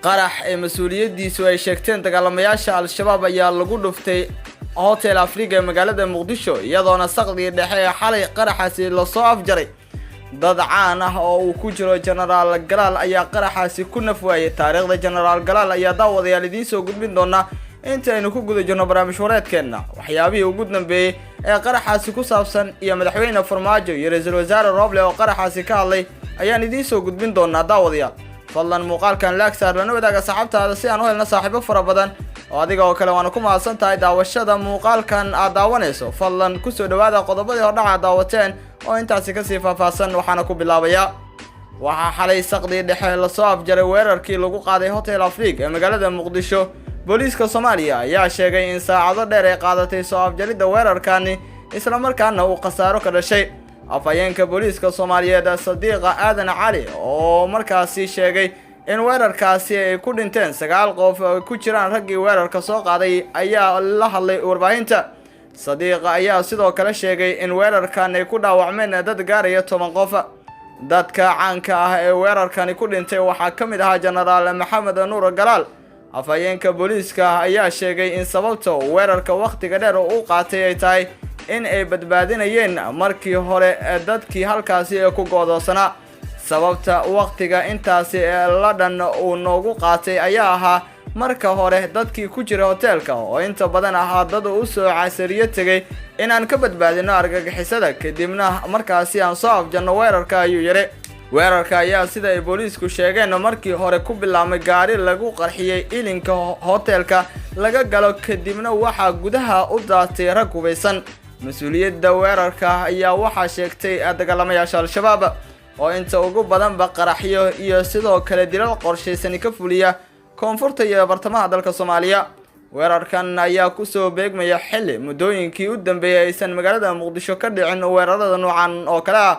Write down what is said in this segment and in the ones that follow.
Qarax ee mas-uuliyaddiisu ay sheegteen dagaalamayaasha Al-Shabaab ayaa lagu dhuftay Hotel Afriga ee magaalada Muqdisho, iyadoona saqdii dhexe ee xalay qaraxaasi lasoo afjaray. Dad caan ah oo uu ku jiro Genaraal Galaal ayaa qaraxaasi ku naf waayay. Taariikhda Genaraal Galaal ayaa, daawadayaal, idiin soo gudbin doonaa inta aynu ku guda jirno barnaamij wareedkeenna. Waxyaabihii ugu dambeeyey ee qaraxaasi ku saabsan iyo Madaxweyne Farmaajo iyo Ra-iisul Wasaare Roble oo qaraxaasi ka hadlay ayaan idiin soo gudbin doonaa. Daawadayaal, fadlan muuqaalkan like saar, lana wadaaga saxaabtaada si aan u helno saaxiibo fara badan oo adiga oo kale. Waana ku mahadsan tahay daawashada muuqaalkan aad daawanayso. Fadlan kusoo dhawaada qodobadii hordhaca daawateen oo intaasi kasii faahfaahsan. Waxaana ku bilaabayaa, waxaa xalay saqdii dhexe lasoo afjaray weerarkii lagu qaaday Hotel Afriig ee magaalada Muqdisho. Booliiska Soomaaliya ayaa sheegay in saacado dheer ay qaadatay soo afjaridda weerarkani, islamarkaana uu khasaaro ka dhashay. Afhayeenka booliiska Soomaaliyeed, Sadiiqa Aadan Cali, oo markaasi sheegay in weerarkaasi ay ku dhinteen 9 qof oo ku jiraan raggii weerarka soo qaaday, ayaa la hadlay warbaahinta. Sadiiqa ayaa sidoo kale sheegay in weerarkan ay ku dhaawacmeen dad gaaraya 10 qof. Dadka caanka ah ee weerarkani ku dhintay waxaa ka mid ahaa Jenaraal Maxamed Nuur Galaal. Afhayeenka booliiska ayaa sheegay in sababta weerarka wakhtiga dheer u qaatay ay tahay in ay badbaadinayeen markii hore dadkii halkaasi ee ku go'doonsanaa. "Sababta wakhtiga intaasi la dhan uu noogu qaatay ayaa ahaa marka hore dadkii ku jira hoteelka, oo inta badan ahaa dad u soo casariyo tegay, inaan ka badbaadino argagixisada, kadibna markaasi aan soo afjanno weerarka," ayuu yidhi. Weerarka ayaa, sida ay booliisku sheegeen, markii hore ku bilaabmay gaari lagu qarxiyey ilinka hoteelka laga galo, kadibna waxaa gudaha u daatay rag hubaysan. Mas-uuliyadda weerarka ayaa waxaa sheegtay dagaalamayaasha Al-Shabaab, oo inta ugu badanba qaraxyo iyo sidoo kale dilal qorshaysani ka fuliya koonfurta iyo bartamaha dalka Soomaaliya. Weerarkan ayaa kusoo beegmaya xilli muddooyinkii u dambeeyay aysan magaalada Muqdisho ka dhicin weerarada noocan oo kale ah.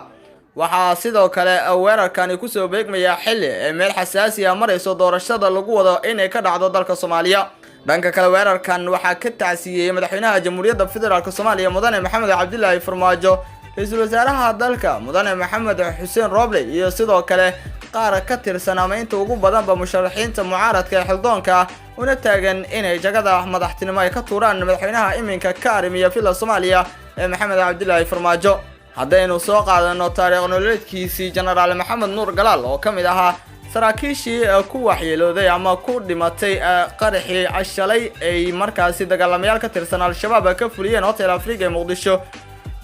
Waxaa sidoo kale weerarkani kusoo beegmaya xilli ay meel xasaasi ah marayso doorashada lagu wado inay ka dhacdo dalka Soomaaliya. Dhanka kale, weerarkan waxaa ka tacsiiyey Madaxweynaha Jamhuuriyadda Federaalka Soomaaliya, Mudane Maxamed Cabdilaahi Farmaajo, Ra-iisul Wasaaraha dalka, Mudane Maxamed Xuseen Roble, iyo sidoo kale qaar ka tirsan ama inta ugu badanba musharaxiinta mucaaradka ee xildoonka ah, una taagan inay jagada madaxtinimo ay ka tuuraan madaxweynaha iminka ka arrimiya Villa Soomaaliya ee Maxamed Cabdilaahi Farmaajo. Haddaynu soo qaadano taariikh nololeedkiisii Jenaraal Maxamed Nuur Galaal, oo ka mid ahaa saraakiishii ku waxyeelooday ama ku dhimatay qaraxii shalay ay markaasi dagaalamayaal ka tirsan Al-Shabaab ka fuliyeen Hotel Afriga ee Muqdisho,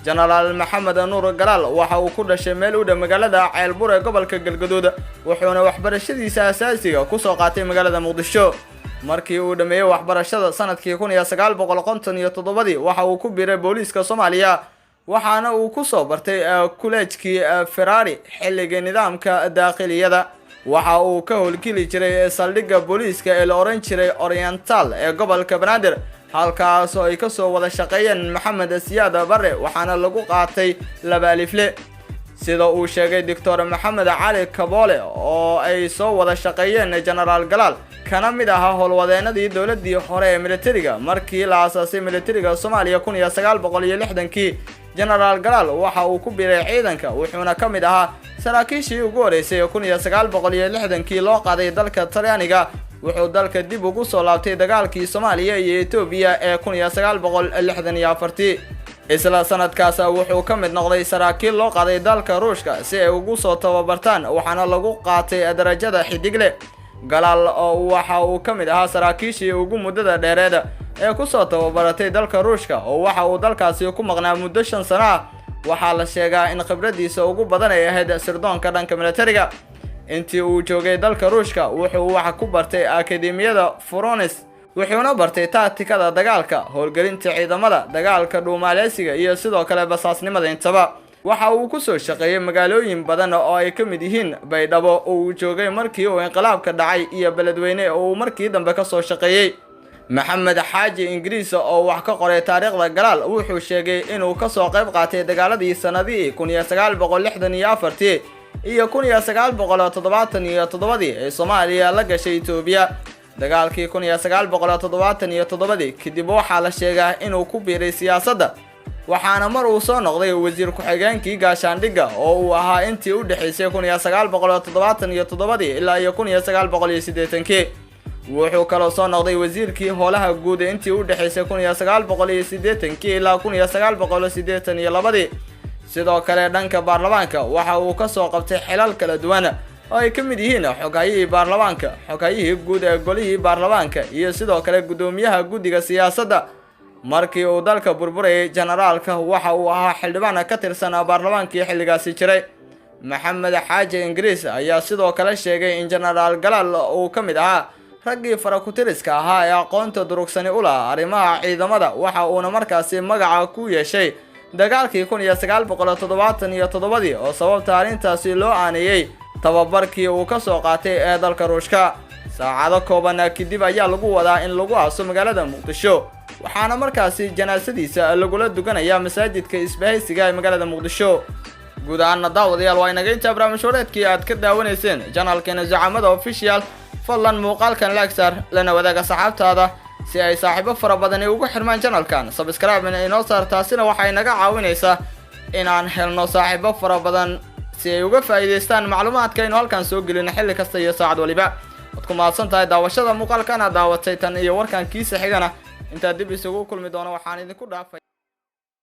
Jenaraal Maxamed Nuur Galaal waxa uu ku dhashay meel u dhow magaalada Ceelbur ee gobolka Galgaduud, wuxuuna waxbarashadiisa asaasiga kusoo qaatay magaalada Muqdisho. Markii uu dhameeyey waxbarashada sanadkii 1957-dii, waxa uu ku biiray booliiska Soomaaliya, waxaana uu kusoo bartay kuleejkii Ferrari xilligii nidaamka daakhiliyada. Waxa uu ka howlgeli jiray saldhigga booliiska ee la ohan jiray Oriental ee gobolka Banaadir, halkaas oo ay kasoo wada shaqeeyeen Maxamed Siyaad Barre, waxaana lagu qaatay laba alifle. Sida uu sheegay Doctor Maxamed Cali Kaboole, oo ay soo wada shaqeeyeen Genaraal Galaal, kana mid ahaa howlwadeenadii dowladii hore ee militariga, markii la aasaasay militariga Soomaaliya 1960-kii, Genaraal Galaal waxa uu ku biiray ciidanka, wuxuuna ka mid ahaa saraakiishii ugu horeysay ee 1960-kii loo qaaday dalka Talyaaniga. Wuxuu dalka dib ugu soo laabtay dagaalkii Soomaaliya iyo Etoobiya ee 1964-tii. Isla sanadkaas wuxuu ka mid noqday saraakiil loo qaaday dalka Ruushka si ay ugu soo tababartaan, waxaana lagu qaatay darajada xidigle. Galaal oo waxa uu ka mid ahaa saraakiishii ugu muddada dheereed ee kusoo tababaratay dalka Ruushka, oo waxa uu dalkaasi ku maqnaa muddo 5 sano ah. Waxaa la sheegaa in khibradiisa ugu badan ay ahayd sirdoonka dhanka militariga. Intii uu joogay dalka Ruushka, wuxuu wax ku bartay akademiyada Voronezh, wuxuuna bartay taatikada dagaalka, howlgelinta ciidamada, dagaalka dhuumaaleysiga iyo sidoo kale basaasnimada intaba. Waxa uu kusoo shaqeeyey magaalooyin badan oo ay ka mid yihiin Baydhabo oo uu joogay markii uu inqilaabka dhacay, iyo Beledweyne oo uu markii dambe kasoo shaqeeyey. Maxamed Xaaji Ingiriis, oo wax ka qoray taariikhda Galaal, wuxuu sheegay inuu kasoo qayb qaatay dagaaladii sanadihii 1964-tii iyo 1977-dii ee Soomaaliya la gashay Etoobiya. Dagaalkii 1977-dii kadib waxaa la sheegaa inuu ku biiray siyaasadda. Waxaana mar uu soo noqday wasiir ku-xigeenkii gaashaandhigga oo uu ahaa intii u dhexaysay 1977dii ilaa iyo 1980kii. Wuxuu kaloo soo noqday wasiirkii howlaha guud intii u dhexaysay 1980kii ilaa 1982dii. Sidoo kale dhanka baarlamaanka waxa uu ka soo qabtay xilal kala duwan oo ay ka mid yihiin xoghayihii baarlamaanka, xoghayihii guud ee golihii baarlamaanka iyo sidoo kale guddoomiyaha guddiga siyaasadda. Markii uu dalka burburayay, generaalka waxa uu ahaa xildhibaan ka tirsan baarlamaankii xilligaasi jiray. Maxamed Xaaji Ingiriis ayaa sidoo kale sheegay in Genaraal Galaal uu ka mid ahaa raggii farakutiriska ahaa ee aqoonta durugsani u lahaa arrimaha ciidamada, waxa uuna markaasi magaca ku yeeshay dagaalkii 1977dii oo sababta arrintaasi loo aaneeyey tababarkii uu ka soo qaatay ee dalka Ruushka. Saacado kooban kadib ayaa lagu wadaa in lagu aaso magaalada Muqdisho, waxaana markaasi janaasadiisa lagula dukanaya masaajidka Isbahaysiga ee magaalada Muqdisho. Guud ahaana daawadayaal, waa inaga intaa barnaamij wareedkii aad ka daawanayseen channelkeena Zacamada Official. Fadlan muuqaalkan like saar, lana wadaaga saxaabtaada si ay saaxiibo fara badani ugu xirmaan channelkan. Subscribe inoo saar, taasina waxay naga caawinaysaa inaan helno saaxiibo fara badan si ay uga faa'iidaystaan macluumaadka aynu halkan soo gelino xilli kasta iyo saacad waliba. Waad ku mahadsan tahay daawashada muuqaalkan aad daawatay. Tan iyo warkan kiisa xigana intaa dib isugu kulmi doono, waxaan idinku dhaafay.